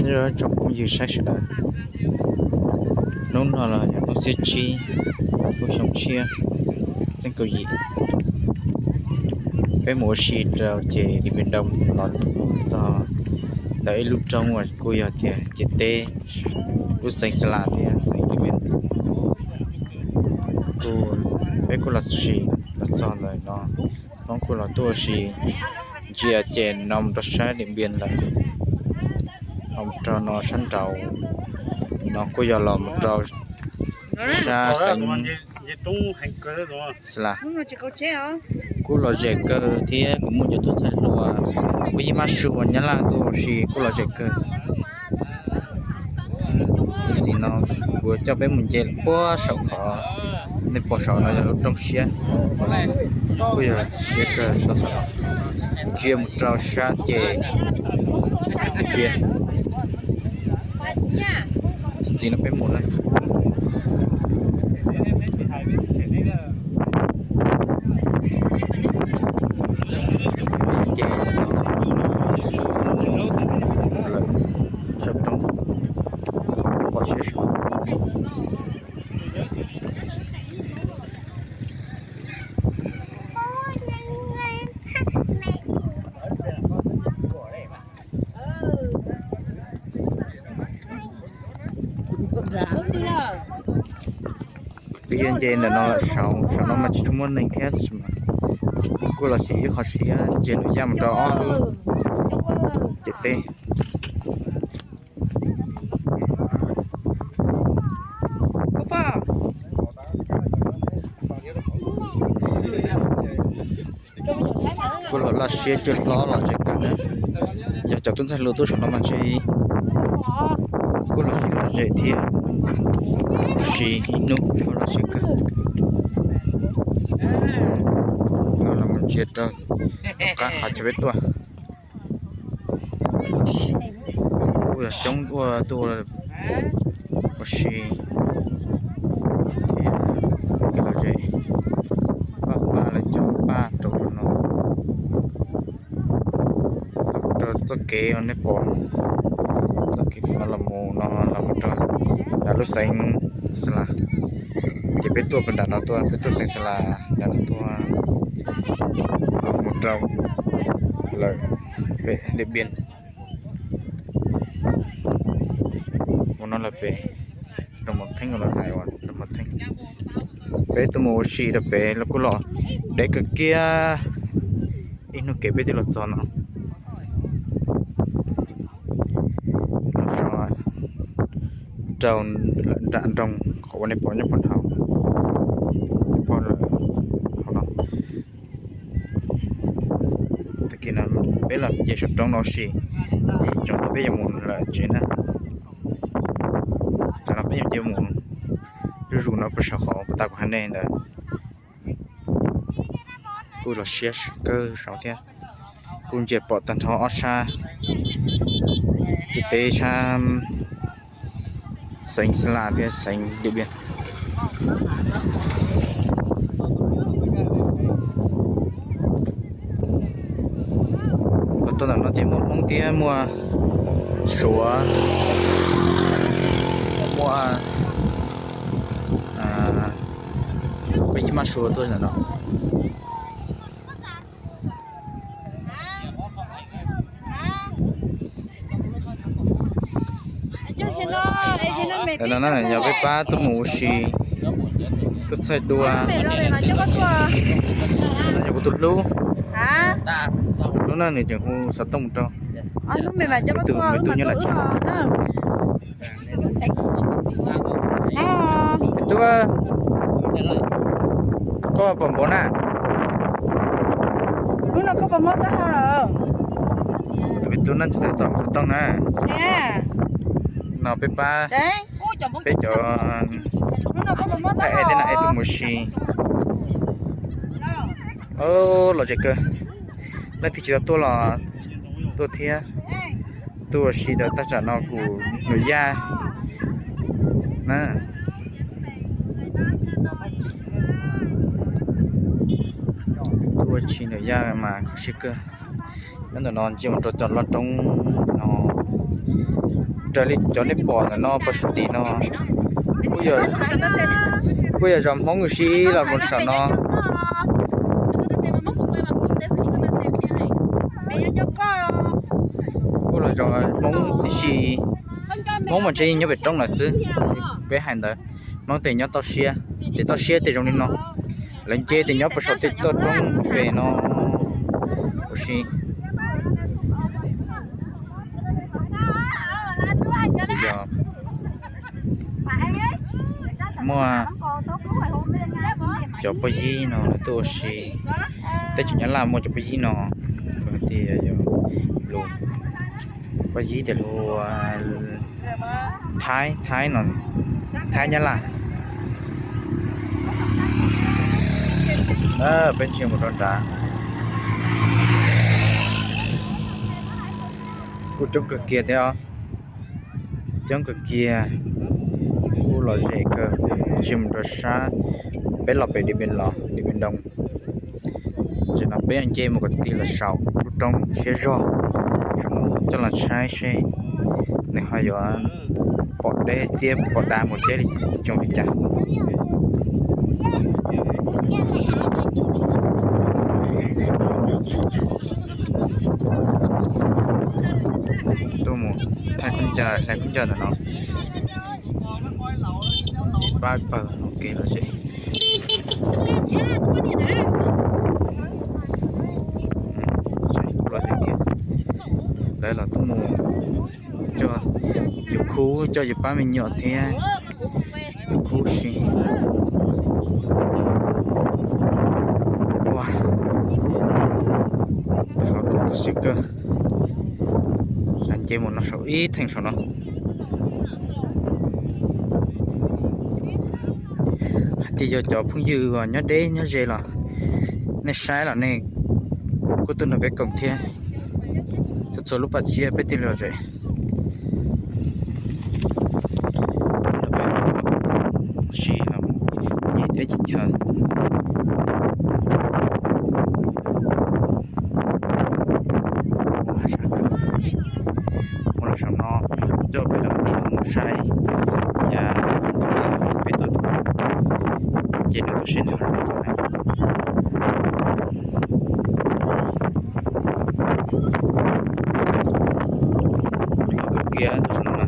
Nyob zoo tsoom phooj ywg saib sawv daws, hnub no los yog hnub xiab tsib, lub xyoo tshiab, xeeb kaum yim. Peb mus ua si rau ces Điện Biên Đông los txog ntawm ib lub roob uas kuj yog tias ciam teb lub xeev Xas Las thiab xeev Điện Biên. Kuj, peb kuj los si, los txog ntawm no, Hmoob kuj los tuaj ua si ntsia ces no mus rau sab Điện Biên lawm. Ho mus rau no sab nraud no kuj yog los mus rau sab xeev Xas Las. Kuj lom zem kawg thiab kuv muaj cov tub ntxhais hluas, kuj yeej mab su uas Nyab Laj tuaj ua si kuj lom zem kawg. Tus tim no kuv coj peb mus nce puag saum qhov nej pom saum no yog lub roob siab, kuj yog siab kawg tau saum no. Ntsia mus rau sab ces ntsia tus tim no peb mus na. Ces lawm, saum roob, pom siab saud. Peb yuav nce ntawm no lawm, saum, saum no mas tsis tshua muaj neeg thiab, kuj los sim ib qho siab ntsia lawm yaj mus rau ob lub ciam teb. Kuj los laj siab cuag hlob los zem kawg na. Yog cov tub ntxhais hluas tuaj saum no mas ntshe kuj los sib lom zem thiab, tab sis ib hnub kuj los siab kawg. No los mus ntsia rau tom qab qhov chaw peb tuaj. Kuj yog coob ua tuaj ua si thiab, kev lom zem, paj paj lawv cov paj rau rau no. Rau txoj kev uas nej pom, txoj kev no los mus no los mus rau nram lub xeev Xas Las. Ces peb tuaj pem nram no tuaj, peb tuaj xeev Xas Las nram no tuaj, los mus rau lawm pem Điện Biên. Mus no lawm pem Rau Mos Theeb, los hais uas Rau Mos Theeb. Peb tuaj mus ua si rau pem los kuj los deb kawg kiag, ib hnub kev peb thiaj los txog no. Los so rau lawm nram nroog qhov uas nej pom nyob puag hauv, nyob puag hauv no. Tag kis no peb los nce saum roob no ua si, ces tsam no peb yuav mus lawm tsev na. Tsam no peb yuav nce mus zuj zus no puag saum qhov puag ta kuv hais nej ntawd. Kuj los siab kawg saud thiab. Kuj ntsia pom tag nrho ob sab, ces peb sab xeev Xas Las thiab xeev Điện Biên. Los tuaj ntawm no ces muaj Hmoob thiab muaj Suav, muaj, peb yeej maj Suav tuaj ntawm no. Ntawm no na yog peb pab tuaj mus ua si, tuaj txhaij dua. No yog kuv tus hlub, tus hlub na nws tseem hu xov tooj mus rau. Tus me tub nyob nram tsev. Tub, koj puas npaum na? Hnub no koj puas mob taub hau lawm? Tus me tub no tsis tau tau xov tooj na. No peb pab, peb cov, hnub no koj puas mob taub hau, es tej no es tuaj mus si. Los zem kawg, leej twg tsis tau tuaj los tuaj thiab. Tuaj ua si rau tag tsam no kuv nws yaj na. Tuaj ua si nws yaj mas kho siab kawg. Nyob ntawm no ntsia mus rau cov loj roob no, Raws li cov nej pom ntawm no puas saum tim no, kuj yog zos Hmoob ib los mus saum no. Kuj los zos Hmoob tib si, Hmoob mas ntshe nyob pem roob lawm xwb. Peb hais ntawd, Hmoob tej nyob toj siab, tej toj siab tej zoo li no, lawv nce tej nyob puag saum tej toj roob pem no. Ua si yog muaj cov poj yib no tuaj ua si. Teb chaws Nyab Laj muaj cov poj yib no, tias yog lus poj yib tias lus Thaib, Thaib no, Thaib Nyab Laj. Peb ntsia mus rau nrad, kuj coob kawg kiag thiab os, coob kawg kiag, kuj lom zem kawg. Ntsia mus rau sab, peb los pem Điện Biên los, Điện Biên Đông. Tam no peb nce mus kom ti los saum lub roob siab zog, coj los saib seb nws ho yuav pom deb thiab pom dav mus thiab li, zoo li cas. Tuaj mus thaij khaub ncaws, hlais khaub ncaws ntawm no, tsis pab pawg ua ke los zem. Lawv los tuaj mus coj yus khub, coj yus pab me nyuam thiab yus khub si. Ua, tau hauv tus txog siab kawg. Nce mus no saum ib theem saum no. Hais tias yog cov phooj ywg uas nyob deb nyob ze los nej saib los nej kuj tuaj nrog peb koom thiab. Txhua txhua lub pas tsiab peb thiaj li zem. Si los nce teb chaws chaw. Ua los saum no, coj peb los mus saib, yav peb tuaj ces nws tuaj seb nws los kawg kiag tus no na.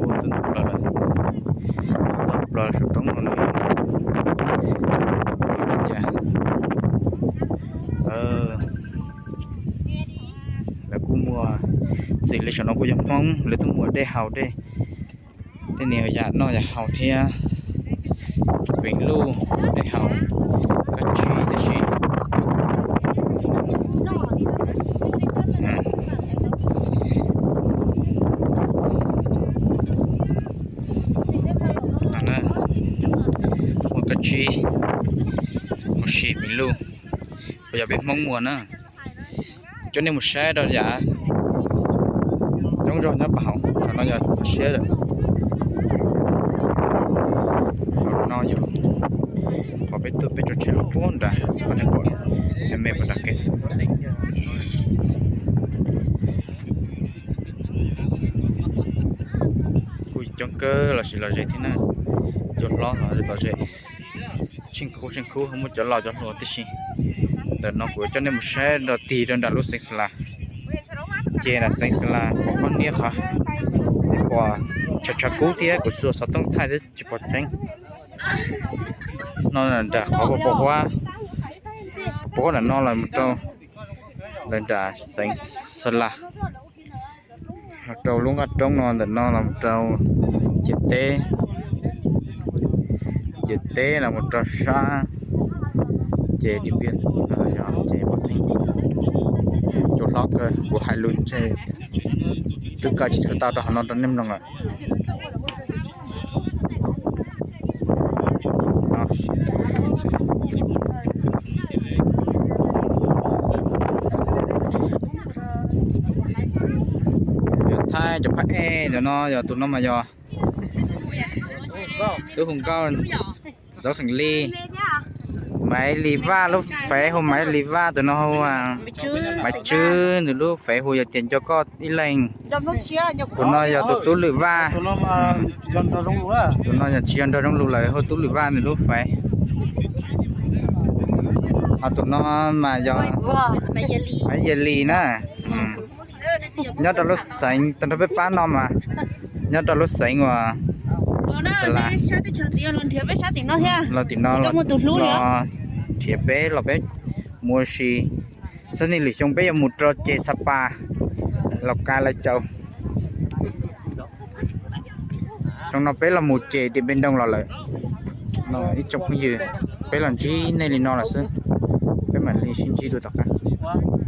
Ua tus no plaws lawm, plaws saum roob no li. Ua li cas lawv kuj muaj, xws li saum no kuj yog Hmoob, lawv tuaj muag dej haus dej, tej niag yam noj yam haus thiab, peev luj, dej haus, kab tsib tib si. Muaj kab tsib, mus sim peev luj, uas yog peb Hmoob muag na. Kuv coj nej mus saib rau yav coob zog nyob pab hauv, qhov no yog toj siab lawm. Qhov no yog qhov peb tuaj peb tso tseg lub puag nrad, qhov nej pom me me puag nrad kev. Kuj coob kawg los sis lom zem thiab na, cua hlob los lom zem, tsheej khub tsheej khub muaj cov laus cov hluas tib si. Ntawm no kuv coj nej mus saib rau tig rau nram lub xeev Xas Las. Ces nram xeev Xas Las pom qhov niab qhov, pom tshav tshav kub thiab kuv xuas xov tooj thaij xwb tsis pom tseeb. No nram qhov pos huab, pos huab nram no los mus rau lawv nram xeev Xas Las, los rau lub nqaj roob no, ntawm no los rau ciam teb, ciam teb los mus rau sab ces Điện Biên, ces pom theeb. Cua hlob kawg, kuv hais lus ntshe twb kaw tsis tshua tau rau hauv no rau nej mloog lawm. Yog thaij cov phab ej cov no, yog tus no mas yog tub hu nkauj, Zov Xeem Lis, Maiv Lis Vaj lub fej hu Maiv Lis Vaj, tus no hu Maiv Tswb, nws lub fej hu yog tias nco koj ib leeg. Tus no yog tus tub Lwm Vaj, tus no yog tsis yog nrog Zoo Lus lawm, hu tub Lwm Vaj nws lub fej. Ho tus no mas yog Maiv Yia Lis na. Nyob rau lub xeev tag nrho peb pab no mas nyob rau lub xeev uas los tim no nrhiav peb los peb mus ua si. Xab ni lwm xyoo peb yuav mus rau ces Xa Pas, Laus Kais, Lais Caus. Xyoo no peb los mus ces Tias Npe Nroo los lawm. Ib tsoom phooj ywg, peb los ntsib nej li no lawm xwb, peb mam li sib ntsib dua tom qab.